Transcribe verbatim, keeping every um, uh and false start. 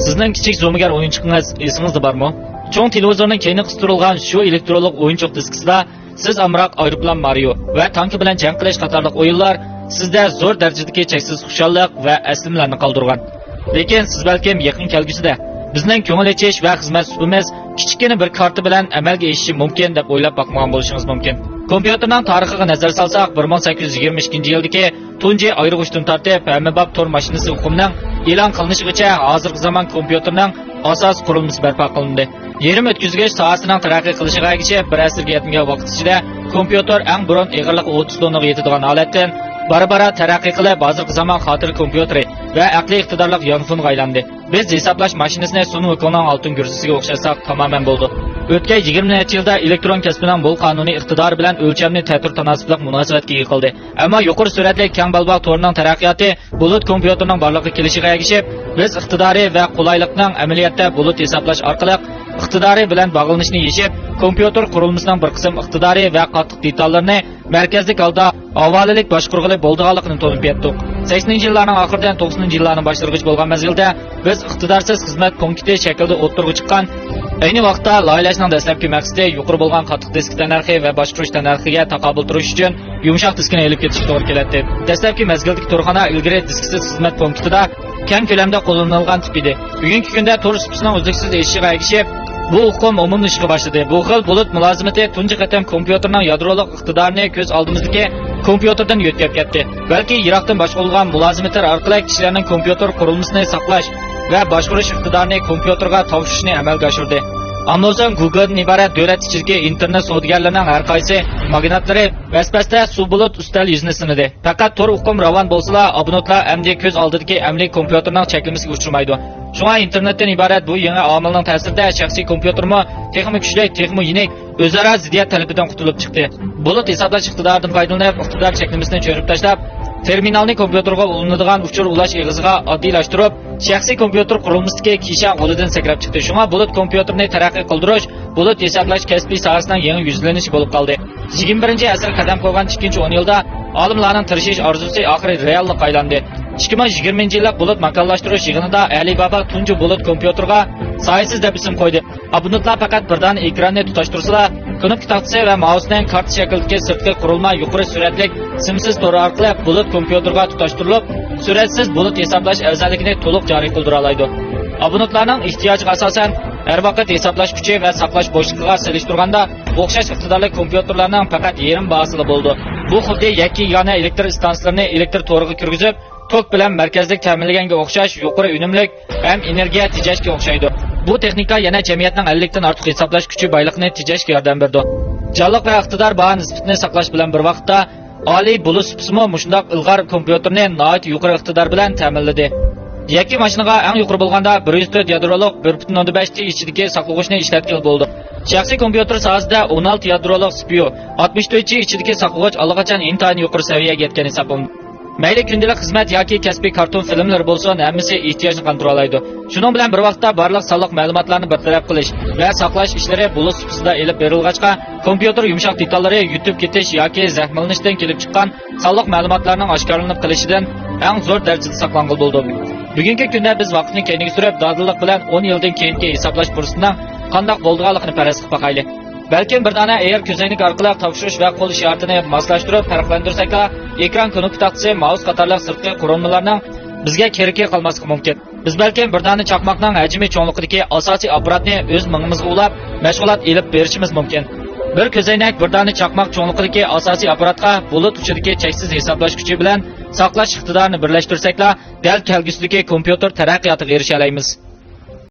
سىزنىڭ كىچىك زومىگەر ئويۇنچۇقىڭىز ئېسىڭىزدە بارمۇ؟ چوڭ تېلېۋىزورنىڭ كەينى قىستۇرۇلغان شۇ ئېلېكترونلۇق ئويۇنچۇق دىسكىسىدا سىز ئامراق ئايروپىلان مارىيو ۋە تانكا بىلەن جەڭ قىلىش قاتارلىق ئويۇنلار سىزدە زور دەرىجىدىكى چەكسىز خۇشاللىق ۋە ئەسلىمىلەرنى قالدۇرغان. لېكىن سىز بەلكىم يېقىن كەلگۈسىدە بىزنىڭ كۆڭۈل ئېچىش ۋە خىزمەت ئۇسلۇبىمىز كىچىككىنە بىر كارتا بىلەن ئەمەلگە ئېشىشى مۇمكىن دەپ ئويلاپ باقمىغان بولۇشىڭىز مۇمكىن. كومپيۇتېرنىڭ تارىخىغا نەزەر سالساق، بىر مىڭ سەككىز يۈز يىگىرمە ئىككىنچى يىلدىكى تۇنجى ئايرىغۇچتىن تارتىپ ھەممىباب تور ماشىنىسى ئۇقۇمىنىڭ ئېلان قىلىنىشىغىچە ھازىرقى زامان كومپيۇتېرنىڭ ئاساسىي قۇرۇلمىسى بەرپا قىلىندى. يېرىم ئۆتكۈزگۈچ ساھەسىنىڭ تەرەققىي قىلىشىغا ئەگىشىپ، بىر ئەسىرگە يەتمىگەن ۋاقىت ئىچىدە كومپيۇتېر ئەڭ بۇرۇن ئېغىرلىقى ئوتتۇز توننىغا يېتىدىغان ھالەتتىن بارا-بارا تەرەققىي قىلىپ، ھازىرقى زامان خاتىرە كومپيۇتېرى ۋە ئەقلىي ئىقتىدارلىق يانفونغا ئايلاندى. بىز ھېسابلاش ماشىنىسىنى سۇن ۋۇكوڭنىڭ ئالتۇن گۈرزىسىگە ئوخشاتساق تامامەن بولىدۇ. ئۆتكەن يىگىرمە نەچچە يىلدا ئېلېكترون كەسپىنىڭ مول قانۇنىي ئىقتىدارى بىلەن ئۆلچەمنى تەتۈر تاناسىپلىق مۇناسىۋەتكە ئىگە قىلدى. ئەمما يۇقىرى سۈرئەتلىك كەڭ بەلباغ تورىنىڭ تەرەققىياتى بۇلۇت كومپيۇتېرىنىڭ بارلىققا كېلىشىگە ئەگىشىپ، بىز ئىقتىدارى ۋە قولايلىقنىڭ ئەمەلىيەتتە بۇلۇت ھېسابلاش ئارقىلىق ئىقتىدارى بىلەن باغلىنىشنى يېشىپ، كومپيۇتېر قۇرۇلمىسىنىڭ بىر قىسىم ئىقتىدارى ۋە قاتتىق دېتاللىرىنى مەركەزلىك ھالدا ھاۋالىلىك باشقۇرغىلى بولىدىغانلىقىنى تونۇپ يەتتۇق. سەكسىنىنچى يىللارنىڭ ئاخىرىدىن توقسىنىنچى يىللارنىڭ باشلىرىغىچە بولغان مەزگىلدە بىز ئىقتىدارسىز خىزمەت پونكىتى شەكلىدە ئوتتۇرىغا چىققان. ئەينى ۋاقىتتا لايىھەلەشنىڭ دەسلەپكى مەقسىتى يۇقىرى بولغان قاتتىق دىسك تەننەرخى ۋە باشقۇرۇش تەننەرخىگە تاقابىل تۇرۇش ئۈچۈن يۇمشاق دىسكىنى ئېلىپ كېتىشكە توغرا كېلەتتى. دەسلەپكى مەزگىلدىكى تورخانا ئىلگىرى دىسكىسىز خىزمەت پونكىتىدا كەڭ كۆلەمدە قوللىنىلغان تىپ ئىدى. بۈگۈنكى كۈندە تور سۇپىسىنىڭ ئۈزلۈكسىز ئېشىشىغا ئەگىشىپ، بۇ ئۇقۇم ئومۇملىشىشقا باشلىدى. بۇ خىل بۇلۇت مۇلازىمىتى تۇنجى قېتىم كومپيۇتېرنىڭ يادرولۇق ئىقتىدارىنى كۆز ئالدىمىزدىكى كومپيۇتېردىن يۆتكەپ كەتتى. بەلكى يىراقتىن باشقۇرۇلغان مۇلازىمېتىر ئارقىلىق كىشىلەرنىڭ كومپيۇتېر قۇرۇلمىسىنى ساقلاش ۋە باشقۇرۇش ئىقتىدارىنى كومپيۇتېرغا تاپشۇرۇشنى ئەمەلگە ئاشۇردى. ئاممىزون گۇگلدىن ئىبارەت دۆلەت ئىچىدىكى ئىنتېرنېت سودىگەرلىرىنىڭ ھەر قايسى ماگناتلىرى بەس-بەستە سۇ بۇلۇت ئۈستەل يۈزىنى سىنىدى. پەقەت تور ئۇقۇم راۋان بولسىلا، ئابونېنتلار ئەمدى كۆز ئالدىدىكى ئەمەلىي كومپيۇتېرنىڭ چەكلىمىسىگە ئۇچرىمايدۇ. شۇڭا ئىنتېرنېتتىن ئىبارەت بۇ يېڭى ئامىلنىڭ تەسىرىدە شەخسىي كومپيۇتېرمۇ تېخىمۇ كۈچلۈك، تېخىمۇ يېنىك، ئۆزئارا زىددىيەت تەلىپىدىن قۇتۇلۇپ چىقتى. بۇلۇت ھېسابلاش ئىقتىدارىدىن پايدىلىنىپ، ئىقتىدار چەكلىمىسىنى چۆرۈپ تاشلاپ، تېرمىنالنى كومپيۇتېرغا ئۇلىنىدىغان ئۇچۇر ئۇلاش ئېغىزىغا ئاددىيلاشتۇرۇپ، شەخسىي كومپيۇتېر قۇرۇلمىسىدىكى كىشەن غولىدىن سەكرەپ چىقتى. شۇڭا بۇلۇت كومپيۇتېرىنى تەرەققىي قىلدۇرۇش بۇلۇت ھېسابلاش كەسپى ساھەسىنىڭ يېڭى يۈزلىنىشى بولۇپ قالدى. يىگىرمە بىرىنچى ئەسىرگە قەدەم قويغان ئىككىنچى ئون يىلدا ئالىملارنىڭ تىرىشىش ئارزۇسى ئاخىرى رېئاللىققا ئايلاندى. ئىككى مىڭ يىگىرمىنچى يىللىق بۇلۇت ماكانلاشتۇرۇش يىغىنىدا ئەلىبابا تۇنجى بۇلۇت كومپيۇتېرغا سايىسىز دەپ ئىسىم قويدى. ئابونېنتلار پەقەت بىر دانە ئېكراننى تۇتاشتۇرسىلا، كۇنۇپكا تاختىسى ۋە مائۇسنىڭ كارتا شەكلىدىكى سىرتقى قۇرۇلما يۇقىرى سۈرئەتلىك سىمسىز تورى ئارقىلىق بۇلۇت كومپيۇتېرغا تۇتاشتۇرۇلۇپ، سۈرەتسىز بۇلۇت ھېسابلاش ئەۋزەللىكىنى تولۇق جارى قىلدۇرالايدۇ. ئابونېنتلارنىڭ ئېھتىياجىغا ئاساسەن، ھەر ۋاقىت ھېسابلاش كۈچى ۋە ساقلاش بوشلۇقىغا سېلىشتۇرغاندا ئوخشاش ئىقتىدارلىق كومپيۇتېرلارنىڭ پەقەت يېرىم باھاسىلا بولىدۇ. بۇ خۇددى يەككە يېگانە ئېلېكتر ئىستانسىلىرىنى ئېلېكتر تورىغا كىرگۈزۈپ، توك بىلەن مەركەزلىك تەمىنلىگەنگە ئوخشاش يۇقىرى ئۈنۈملۈك ھەم ئېنېرگىيە تېجەشكە ئوخشايدۇ. بۇ تېخنىكا يەنە جەمئىيەتنىڭ ئەللىكتىن ئارتۇق ھېسابلاش كۈچى بايلىقىنى تېجەشكە ياردەم بېرىدۇ. جانلىق ۋە ئىقتىدار باھا نىسبىتىنى ساقلاش بىلەن بىر ۋاقىتتا، ئالىي بۇلۇت سۇپىسىمۇ مۇشۇنداق ئىلغار كومپيۇتېرنى ناھايىتى يۇقىرى ئىقتىدار بىلەن تەمىنلىدى. يەككە ماشىنىغا ئەڭ يۇقىرى بولغاندا بىر يۈز تۆت يادرولۇق بىر پۈتۈن ئوندىن بەش تى ئىچىدىكى ساقلىغۇچنى ئىشلەتكىلى بولىدۇ. شەخسىي كومپيۇتېر ساھەسىدە ئون ئالتە يادرولۇق سىپيۇ، ئاتمىش تۆت تى ئىچىدىكى ساقلىغۇچ ئاللىقاچان ئىنتايىن يۇقىرى سەۋىيەگە يەتكەن ھېسابلىنىدۇ. مەيلى كۈندىلىك خىزمەت ياكى كەسپىي كارتون فىلىملىرى بولسۇن، ھەممىسى ئېھتىياجنى قاندۇرالايدۇ. شۇنىڭ بىلەن بىر ۋاقىتتا بارلىق سانلىق مەلۇماتلارنى بىر تەرەپ قىلىش ۋە ساقلاش ئىشلىرى بۇلۇت سۇپىسىدا ئېلىپ بېرىلغاچقا، كومپيۇتېر يۇمشاق دېتاللىرى يۇتۇپ كېتىش ياكى زەخىملىنىشتىن كېلىپ چىققان سانلىق مەلۇماتلارنىڭ ئاشكارىلىنىپ قېلىشىدىن ئەڭ زور دەرىجىدە ساقلانغىلى بولىدۇ. بۈگۈنكى كۈندە بىز ۋاقىتنى كەينىگە سۈرۈپ، دادىللىق بىلەن ئون يىلدىن كېيىنكى ھېسابلاش پۇرسىتىنىڭ قانداق بولىدىغانلىقىنى پەرەز قىلىپ باقايلى. بەلكىم بىر دانە ئېير كۆزەينىك ئارقىلىق تاپشۇرۇش ۋە قول ئىشارىتىنى ماسلاشتۇرۇپ پەرقلەندۈرسەكلا، ئېكران، كۇنۇپكا تاختىسى، مائۇس قاتارلىق سىرتقى قۇرۇلمىلارنىڭ بىزگە كېرىكى قالماسلىقى مۇمكىن. بىز بەلكىم بىر دانە چاقماقنىڭ ھەجمى چوڭلۇقىدىكى ئاساسىي ئاپپاراتنى ئۆز مېڭىمىزغا ئۇلاپ، مەشغۇلات ئېلىپ بېرىشىمىز مۇمكىن. بىر كۆزەينەك بىر دانە چاقماق چوڭلۇقىدىكى ئاساسىي ئاپپاراتقا بۇلۇت ئىچىدىكى چەكسىز ھېسابلاش كۈچى بىلەن ساقلاش ئىقتىدارىنى بىرلەشتۈرسەكلا، دەل كەلگۈسىدىكى كومپيۇتېر تەرەققىياتىغا ئېرىشەلەيمىز.